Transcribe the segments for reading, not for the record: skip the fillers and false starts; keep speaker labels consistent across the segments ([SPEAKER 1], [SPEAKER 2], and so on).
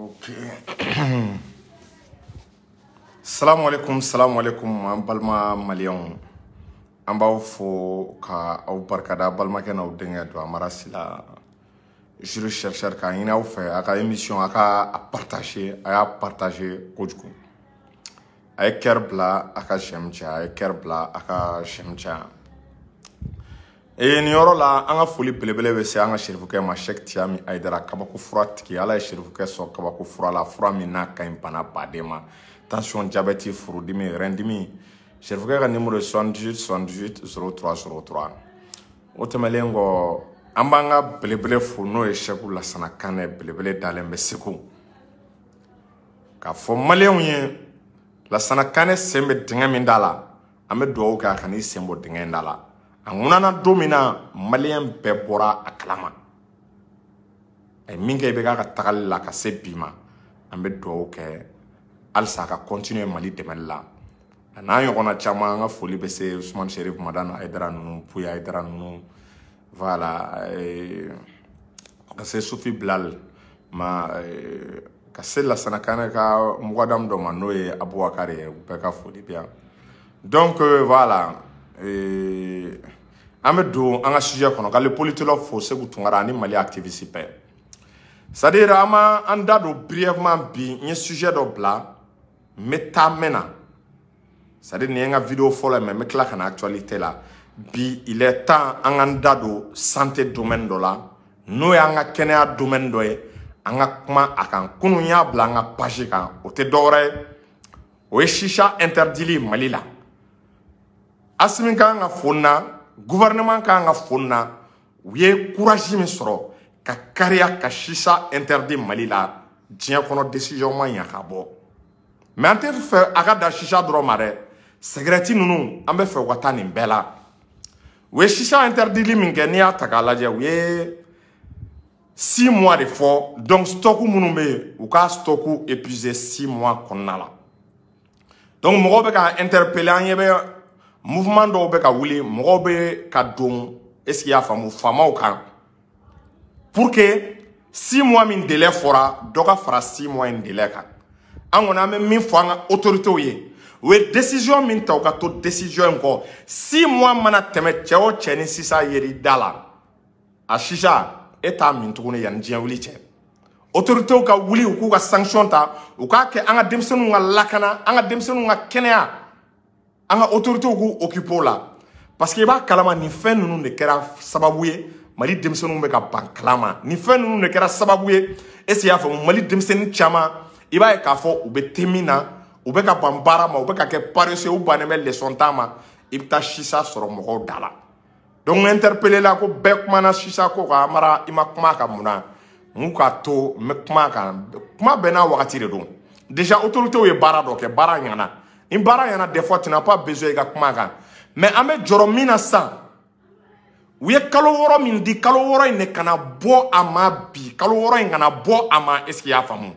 [SPEAKER 1] Ok. Salamu alaikum, salamu alaikum, an balima maliyɛnw. An b'aw fo ka aw barikada balimakɛ n'aw denkɛ don Amara Sila juriste chercheur k'a ɲini aw fɛ a ka émission a ka a partager, a y'a partager kojugu. A ye cœur bila a ka j'aime caya, a ye cœur bila a ka j'aime caya. Ee nin yɔrɔ la an ka foli belebele bɛ se an ka serifukɛ ma Cheikh Tiyami Ayidara kabako fura tigi. Ala ye serifukɛ sɔn kabako fura la, fura min n'a ka ɲi bana baden ma, tension, diabète, furudimi, rein-dimi. Serifukɛ ka numéro ye 78 78 03 03. O tɛmɛlen kɔ, an b'an ka belebele fo, n'o ye Sɛku Lasana Kanɛ, belebele dalen bɛ Segu. K'a fɔ maliyɛnw ye, Lasana Kanɛ sen bɛ dingɛ min da la, an bɛ dugawu kɛ a kan'i sen bɔ dingɛ in da la. A ŋunana don min na, maliyɛn bɛɛ bɔra a kalama. A ye min kɛ i bɛ k'a ka tagali la ka se bi ma, an bɛ dugawu kɛ halisa a ka continuer Mali dɛmɛli la. A n'a ɲɔgɔnna caman, an ka foli bɛ se Usumani Serif Madani Ayidara ninnu, Puya Ayidara ninnu, voilà, ka se Sufi Bilal ma, ka se Lasana Kanɛ ka mugadamu dɔ ma, n'o ye Abubakar ye, u bɛɛ ka foli bɛ yan. Donc voilà, an bɛ don an ka sujet kɔnɔ k'ale politologue fo Segu Tunkara ani Mali activiste bɛɛ. C'est à dire an ma an da don brièvement bi, n ye sujet dɔ bila, n bɛ taa mɛn na. C'est à dire nin ye n ka vidéo fɔlɔ ye, mais n bɛ tila ka na actualité la. Bi il est temps an k'an da don santé domaine dɔ la, n'o y'an ka kɛnɛya domaine dɔ ye, an ka kuma a kan. Kunun n y'a bila an ka page kan, o tɛ dɔwɛrɛ ye, o ye chicha interdit Mali la. Asimi kan ka fo na, gouvernement kan ka fo na, u ye courage min sɔrɔ ka kariya ka chicha interdit Mali la. Diɲɛ kɔnɔ décision ma ɲa ka bɔ, mais an tɛ fɛ a ka da chicha dɔrɔn ma dɛ, cigarette ninnu an bɛ fɛ u ka taa nin bɛɛ la. U ye chicha interdit min kɛ, n'i y'a ta k'a lajɛ, u ye 6 mois de fɔ. Donc stock minnu bɛ yen, u ka stock épuisé 6 mois kɔnɔna la. Donc mɔgɔw bɛ ka interpeller, an ɲɛ bɛ mouvement dɔw bɛ ka wuli, mɔgɔw bɛ ka don, est ce que i y'a faamu, faamaw kan, pour que 6 mois min délai fɔra, dɔ ka fara 6 mois in délai kan. An kɔni an bɛ min fɔ an ka autorités ye, u ye décision min ta, u ka to décision in kɔ. 6 mois mana tɛmɛ, cɛ o cɛ ni sisan yer'i da la, a chicha e t'a min tuguni yanni diɲɛ wuli cɛ. Autorités ka wuli, u k'u ka sanction ta, u k'a kɛ an ka denmisɛnninw ka lakana, an ka denmisɛnninw ka kɛnɛya, an ka autorités k'u occuper o la. Parce que i b'a kalama, nin fɛn ninnu de kɛra sababu ye Mali denmisɛnninw bɛ ka ban kalan ma. Nin fɛn ninnu de kɛra sababu ye, est ce que i y'a faamu, Mali denmisɛnnin caman, i b'a ye k'a fɔ u bɛ te min na, u bɛ ka ban baara ma, u bɛ ka kɛ paresseux, u bannen bɛ leçon ta ma, i bɛ taa chicha sɔrɔ mɔgɔw da la. Donc interpellé la ko bɛɛ kumana chicha ko kan, Amara i ma kuma a kan mun na? N k'a to n bɛ kuma a kan, kuma bɛɛ n'a wagati de don. Déjà autorités ye baara dɔ kɛ, baara ɲɛna. Ni baara ɲɛna, des fois tu n'as pas besoin i ka kuma a kan. Mais an bɛ jɔrɔ min na sisan, u ye kalo 6 min di, kalo 6 in de kana bɔ a ma bi, kalo 6 in kana bɔ a ma, est ce que i y'a faamu?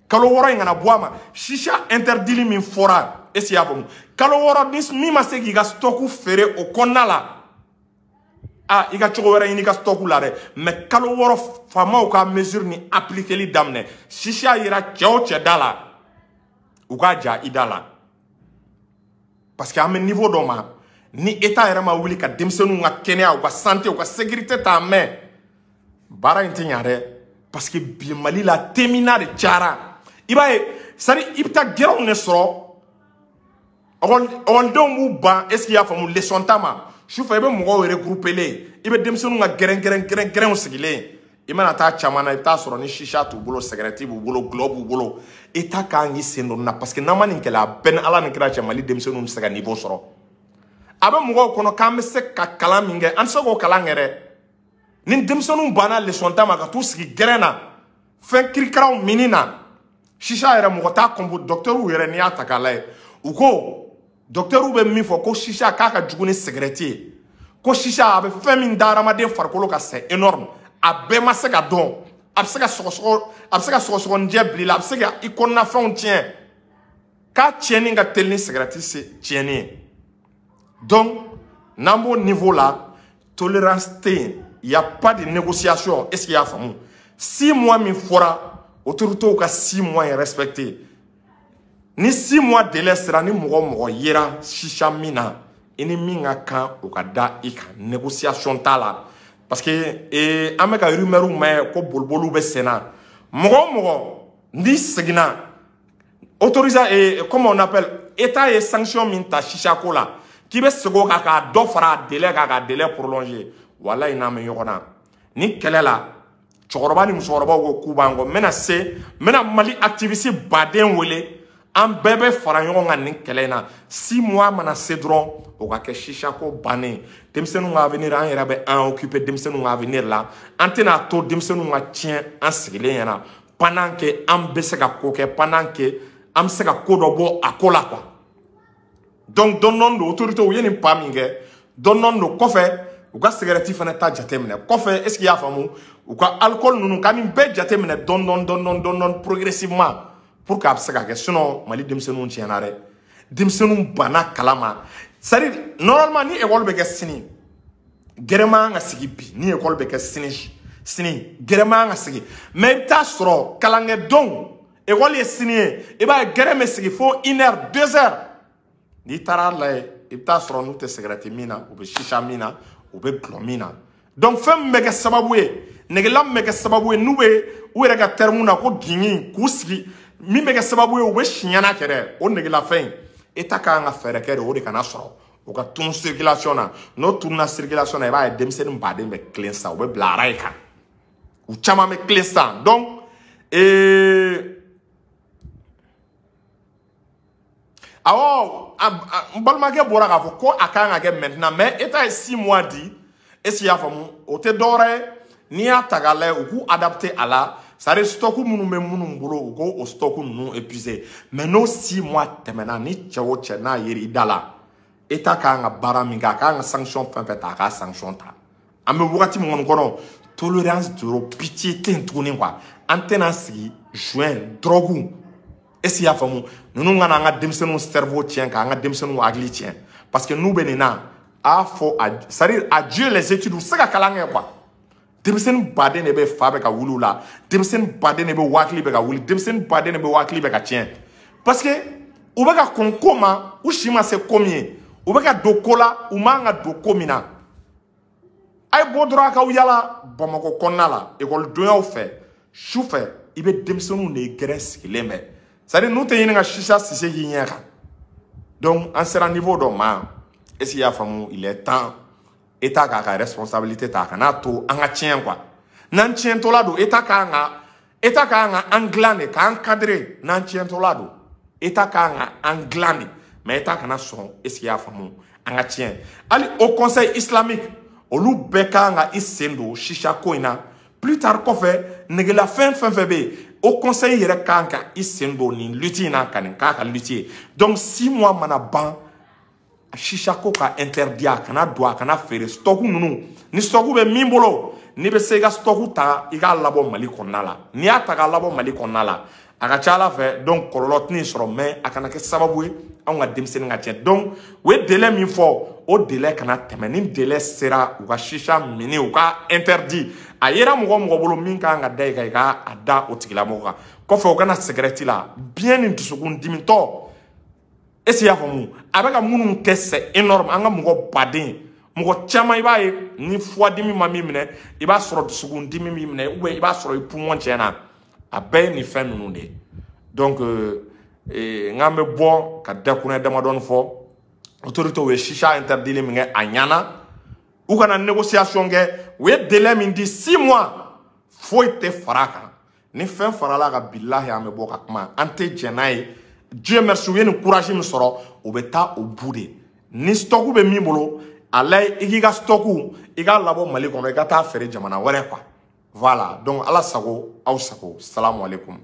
[SPEAKER 1] Kalo 6 in kana bɔ a ma. Chicha interdit min fɔra, est ce que i y'a faamu, kalo 6 ni min ma se k'i ka stock feere o kɔnɔna la, a i ka cogo wɛrɛ ɲini i ka stock la dɛ. Mais kalo 6, faamaw ka mesure ni appliquer daminɛ. Chicha yera cɛ o cɛ da la, u k'a ja i da la. Parce que an bɛ niveau dɔ ma, ni état yɛrɛ ma wuli ka denmisɛnninw ka kɛnɛya, u ka santé, u ka sécurité ta mɛn, baara in tɛ ɲa dɛ. Parce que bi Mali la, temina de cayara. I b'a ye, c'est à dire i bɛ taa gɛrɛnw de sɔrɔ, ɔkɔlidenw b'u ban, est ce que i y'a faamu, leçon ta ma. Sufɛ i bɛ mɔgɔw regroupelen, i bɛ denmisɛnninw ka gɛrɛn gɛrɛn gɛrɛn gɛrɛnw sigilen. I mana taa caman na, i bɛ taa sɔrɔ ni chicha t'u bolo, cigarette b'u bolo, gulɔ b'u bolo. État kan k'i sen don nin na, parce que n'an ma nin kɛlɛ, a bɛɛ ni Ala ni kira cɛ, Mali denmisɛnninw bɛ se ka niveau sɔrɔ. A bɛ mɔgɔw kɔnɔ k'an bɛ se ka kalan min kɛ, an tɛ se k'o kalan kɛ dɛ. Ni denmisɛnninw banna leçon ta ma ka t'u sigi gɛrɛn na, fɛn kirikaraw minni na, chicha yɛrɛ mɔgɔ t'a kɔnbo. Docteurw yɛrɛ, n'i y'a ta k'a lajɛ, u ko docteurw bɛ min fɔ ko chicha k'a ka jugu ni cigarette ye, ko chicha a bɛ fɛn min da hadamaden farikolo kan, c'est énorme, a bɛɛ ma se ka dɔn. A bɛ se ka sɔgɔsɔgɔ, a bɛ se ka sɔgɔsɔgɔnijɛ bila i la, a bɛ se ka i kɔnɔnafɛnw tiɲɛ, k'a tiɲɛni ka teli ni cigarette se tiɲɛni ye. Donc n'an b'o niveau la, tolérance tɛ yen, il y a pas de négociation, est ce que i y'a faamu? 6 mois min fɔra, Autorités ka 6 mois in respecté. Ni 6 mois délai sera ni mɔgɔ mɔgɔ yera chicha min na, i ni min ka kan o ka da i kan, négociation t'a la. Parce que an bɛ ka rumeur mɛn ko boliboliw bɛ sen na. Mɔgɔ o mɔgɔ n'i seginna autorisé comment on appelle, état ye sanction min ta chicha ko la, k'i bɛ segin o kan k'a dɔ fara a délai kan, k'a délai prolonger, walayi n'an bɛ ɲɔgɔn na ni kɛlɛ la. Cɛkɔrɔba ni musokɔrɔbaw ko k'u b'an kɔ. N bɛna se, n bɛna Mali activiste baden wele, an bɛɛ bɛ fara ɲɔgɔn kan nin kɛlɛ in na. 6 mois mana se dɔrɔn, o ka kɛ chicha ko bannen. Denmisɛnninw ka avenir, an yɛrɛ bɛ an occuper denmisɛnninw ka avenir la. An tɛna to denmisɛnninw ka tiɲɛ an sigilen ɲɛna pendant que an bɛ se ka ko kɛ, pendant que an bɛ se ka ko dɔ bɔ a ko la quoi. Donc dɔɔni dɔɔni don, autorités u ye nin pas min kɛ, dɔɔni dɔɔni don. Kɔfɛ, u ka cigarette fana ta jateminɛ kɔfɛ. Est ce que i y'a faamu? U ka alcool ninnu ka nin bɛɛ jateminɛ dɔɔni dɔɔni dɔɔni dɔɔni dɔɔni, progressivement, pour que a bɛ se ka kɛ. Sinon Mali denmisɛnninw tiɲɛna dɛ, denmisɛnninw banna kalan ma. C'est à dire, normalement ni école bɛ kɛ sini, gɛrɛ man ka sigi bi. Ni école bɛ kɛ sini sini, gɛrɛ man ka sigi. Mais i bɛ taa sɔrɔ kalankɛdenw, école ye sini ye, i b'a ye gɛrɛ bɛ sigi fo 1 heure, 2 heures. N'i taara lajɛ, i bɛ taa sɔrɔ n'u tɛ cigarette min na, u bɛ chicha min na, u bɛ gulɔ min na. Donc fɛn min bɛ kɛ sababu ye, negela min bɛ kɛ sababu ye, n'u bɛ u yɛrɛ ka terme na ko gingin k'u sigi, min bɛ kɛ sababu ye u bɛ siɲɛna kɛ dɛ, o negelafɛn in, état ka kan ka fɛɛrɛ kɛ de o de kana sɔrɔ, o ka tunu circulation na. N'o tununa circulation na, i b'a ye denmisɛnnin baden bɛ tilen sisan, u bɛ bila arayi kan, u caman bɛ tilen sisan. Donc awɔ, n balimakɛ bɔra k'a fɔ ko a kan ka kɛ maintenant, mais état ye 6 mois di. Est ce que i y'a faamu? O tɛ dɔwɛrɛ ye, n'i y'a ta k'a lajɛ, u k'u adapté a la. C'est à dire, stock minnu bɛ minnu bolo, u k'o stock ninnu épuisé. Mais n'o 6 mois tɛmɛna, ni cɛ o cɛ n'a yer'i da la, état kan ka baara min kɛ, a kan ka sanction fɛn fɛn ta, a k'a sanction ta. An bɛ wagati min kɔni kɔnɔ, tolérance zéro, pitié tɛ yen tuguni quoi. An tɛna sigi joint, drogue, est ce que i y'a faamu? Ninnu kana an ka denmisɛnninw cerveau tiɲɛ, k'an ka denmisɛnninw hakili tiɲɛ, parce que n'u bɛ nin na, a fɔ a, c'est à dire, adieu les études, u tɛ se ka kalan kɛ quoi. Denmisɛnnin baden de bɛ fa bɛ ka wuli u la, denmisɛnnin baden de bɛ hakili bɛ ka wuli, denmisɛnnin baden de bɛ hakili bɛ ka tiɲɛ, parce que u bɛ ka kɔn ko ma, u si ma se ko min ye, u bɛ ka don ko la, u man ka don ko min na. A ye bɔ dɔrɔn a k'aw yala Bamakɔ kɔnɔna la, ekɔlidonyaw fɛ, su fɛ, i bɛ denmisɛnninw de gɛrɛ sigilen bɛ, c'est à dire n'u tɛ ɲini ka sisa sise k'i ɲɛ kan. Donc an sera niveau dɔ ma, est ce que i y'a faamu? Il est temps état k'a ka responsabilité ta, a kana to an ka tiɲɛ quoi. N'an tiɲɛtɔla don, état kan ka an dilan de, k'an cadrer. N'an tiɲɛtɔla don, état kan ka an dilan de, mais état kana sɔn, est ce que i y'a faamu, an ka tiɲɛ. Hali au Conseil islamique, olu bɛɛ kan ka i sen don chicha ko in na. Plus tard kɔfɛ, negelafɛn fɛn fɛn bɛ yen, au Conseil yɛrɛ kan ka i sen don nin lutte in na, ka nin k'a ka lutte ye. Donc 6 mois mana ban, chicha ko ka interdit, a kana don, a kana feere. Stock ninnu, ni stock bɛ min bolo, n'i bɛ se i ka stock ta, i k'a labɔ Mali kɔnɔna la. N'i y'a ta k'a labɔ Mali kɔnɔna la, a ka ca ala fɛ, donc kɔlɔlɔ tɛn'i sɔrɔ, mais a kana kɛ sababu ye anw ka denmisɛnnin ka tiɲɛ. Donc u ye délai min fɔ, o délai kana tɛmɛ. Ni délai sera, u ka chicha minɛ, u ka interdit. A yera mɔgɔ o mɔgɔ bolo min kan ka da i kan, i ka a da o tigilamɔgɔ kan. Kɔfɛ, u kana cigarette la, biɲɛ ni dusukun dimitɔ, est ce que i y'a faamu? A bɛ ka minnu kɛ, c'est énorme. An ka mɔgɔ baden, mɔgɔ caman, i b'a ye ni foie dimi ma min minɛ, i b'a sɔrɔ dusukun dimi b'i minɛ, ou bien i b'a sɔrɔ i poumon tiɲɛna. A bɛɛ ye nin fɛn ninnu de ye. Donc n k'an bɛ bɔ ka dakuruɲɛ damadɔni fɔ. Autorités ye chicha interdit min kɛ, a ɲɛna. U kana négociation kɛ. U ye délai min di, 6 mois, foyi tɛ fara a kan. Ni fɛn farala kan, bilahi, an bɛ bɔ ka kuma, an tɛ jɛn n'a ye. Dieu merci, u ye nin courage min sɔrɔ, u bɛ taa o bu de. Ni stock bɛ min bolo, a layɛ i k'i ka stock, i k'a labɔ Mali kɔnɔ, i ka taa feere jamana wɛrɛ quoi. Voilà, donc ala sago aw sago. Salamu aleykum.